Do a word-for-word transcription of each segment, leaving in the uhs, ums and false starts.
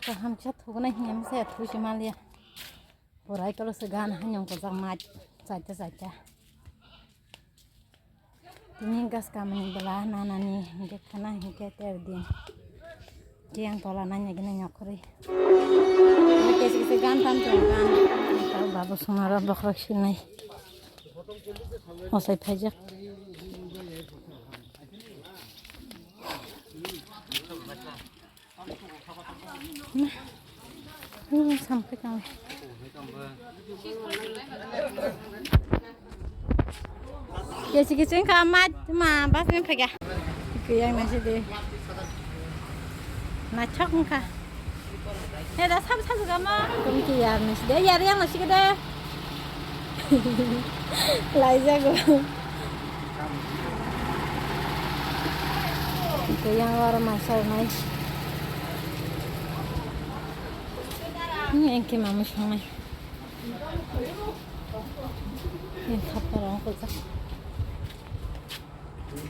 Kaham kisa thugnai hinya misa thusi maliya. Porai kolo se gan hanyong ko jak mach chaita chaita. Tini gas kamani bela nanani hingke khana hingke ter din. Tiang tola nanya gina nyokri. Kesi kesi gan tam tam gan. Babu sumara bokhorok sinai. Osai phaijak. Hmm, sampai kami. Kesi kesi ka mat ma bas ni phaga. Kuyang nasi de. Na chok ka. He da sam sam ga ma. Kum ki yar nasi de yar yang nasi de. Laijago. Kuyang oro masa nai. Ini engke mamu sangnai. Ini khapar ongkol ta.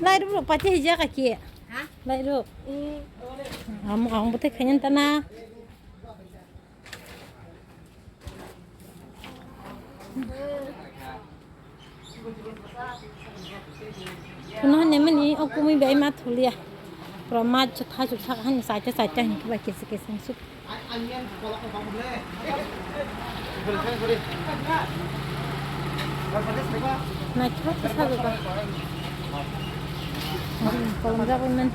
Lairu pati hijak aki. Ha? Lairu. Am ang bote khanyan tana. Kuno hwnwi mani o kumui bai ma thulia. Pura ma chwtha chwtha hani saita saita hinkhe bai kesi kesi suk. Naithok khe sajak. Kolom jagwi man.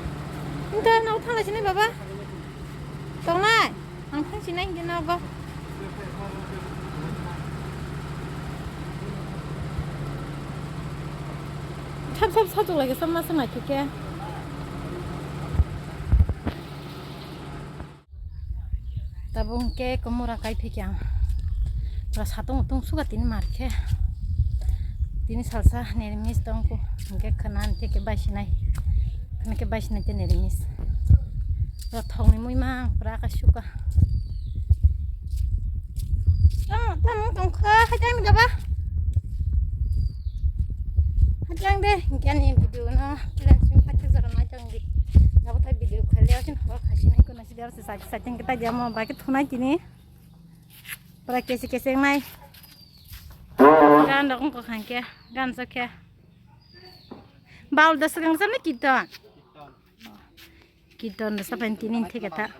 Wngkha nao thangla sini baba. Tongnai. Ang thang sinai hingke nogo. Sap sap sajuk lagi sama sengai thike. Tabuk hingke komora kai thike ang. Pura satung utung suga tini mar khe. Tini salsa nirimis tongku. Hingke khana hingke ke bai sinai. Khana ke bai sinai te nirimis. Pura thokni mui mang pura ka suka. Tamo, tamo, tongkha, hajang de ba. Hajang de, gani video no, plan sim pacha jora na jang di. Nabo ta video khali asin hor khasi nai kono si dar se sa sa jang kita jamo baki thunai tini. Pura kesi kesi nai. Gan dok ko khan ke, gan sa ke. Baul das gang sa na kiton. Kiton das sa pen tini thik ta.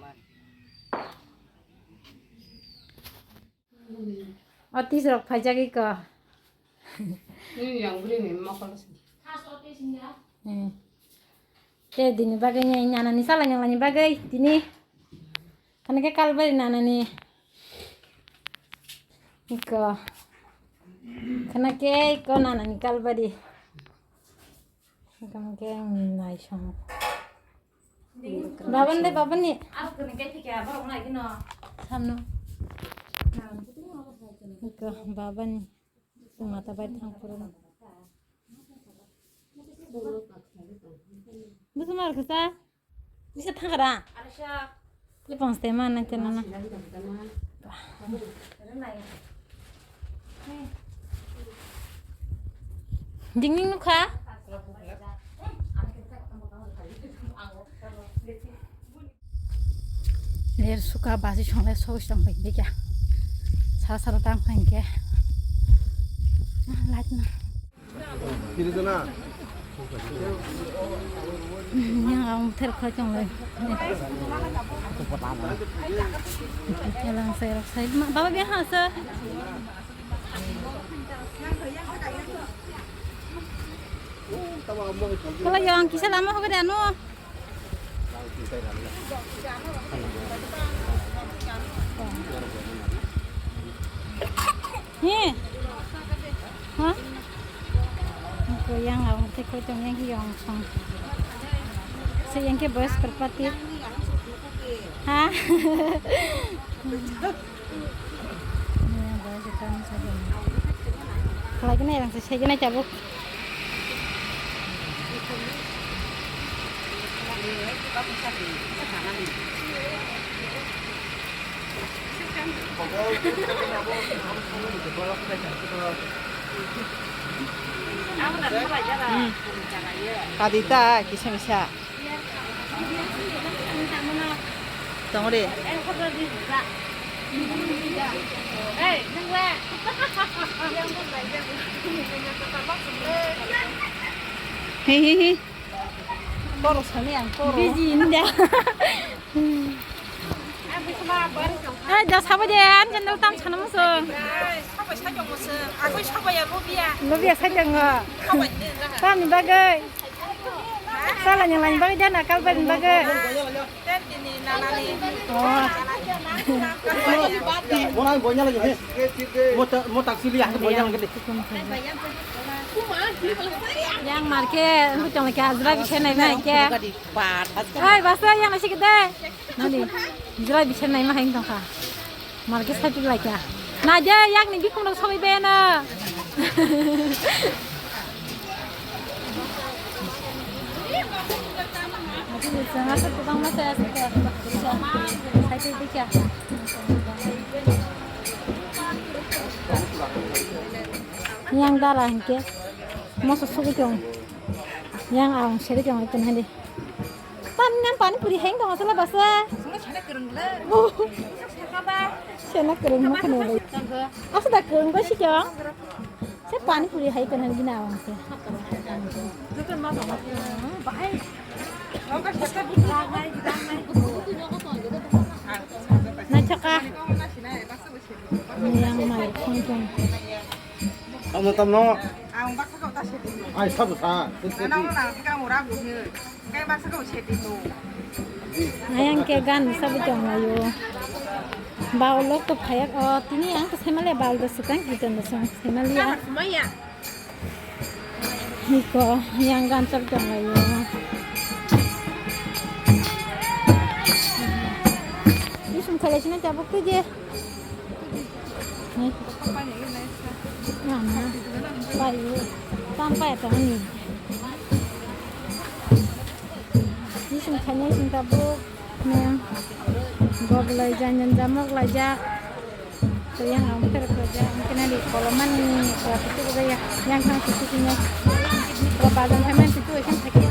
Otis rok phaijagwi ko. Nini yang bwrwi ni mokol se. Hmm. Te dini bagwi ni nanani salai nanglani bagwi dini. Khana ke kalbari nanani. Iko. Khana ke iko nanani kalbari. Khana ke nai song. Baban de, baban ni. Samno. Iko, baban ni. Mata bai thang pura. Busu mar kasa. Bisa thang ra. Ni pang ste ma nang te nana. Ding ding nukha. Ler suka basi songle sogis tong pai bikya. Sara sara tang pai ke. Light na. Yang ang ter kha chong le. Yalang sai rak sai. Baba biya ha sa. Kala yang kisa lama hobe dano. He. Ha? Ko yang awang te ko tong yang yang song. Se yang ke boys perpati. Ha? Khalai kena yang saya kena cabut. Kadita kisa kisa. Tong re. Hi, hi, hi. Toro sani ang, toro. Busy inda. Ai, da sabo de, an jandal tam sana muso. Ai, sabo sai jong muso. Aku sabo ya lobia. Lobia sai jong. Sabo ni raha. Tam ni bagai. Sala ni lain bagai dan akal bagai. Yang marke, ngu chong ke ajra bi senai na ke. Hai, basa yang nasi gede. Nani, jra bi senai ma hai tongkha. Marke sati lai kya. Na je yang ni bikung rok sabai be na. Yang dara hingke moso sugui tong. Yang aung seri tong ikan hadi. Pan nang pani puri heng tong asala basa. Sena kereng ma khane. Asa da kereng ba si kyang. Se pani puri hai kana gina awang se. Na chaka. Yang mai khon khon. Tamno tamno. Ang baksa kau ta sedi. Ai sabu sa. Nang nang sika mura bu he. Kai baksa kau sedi tu. Ayang ke gan sabu chong layo. Baul lok to phayak o tini ang to semale baul do sukang kiton do song semale ya. Maya. Hiko yang gan sabu chong layo. Isum khalai sina chabuk tu je. Ni. Mama. Payu. Tam paya to ni. Ni sing thani sing tabuk. Ni. Gog lai jan jan jamok lai ja. To yang ang pher pher ja. Ang kena di koloman ni. Ko pitu ko ya. Yang kang pitu kini. Ko bazan kami pitu ikan thaki.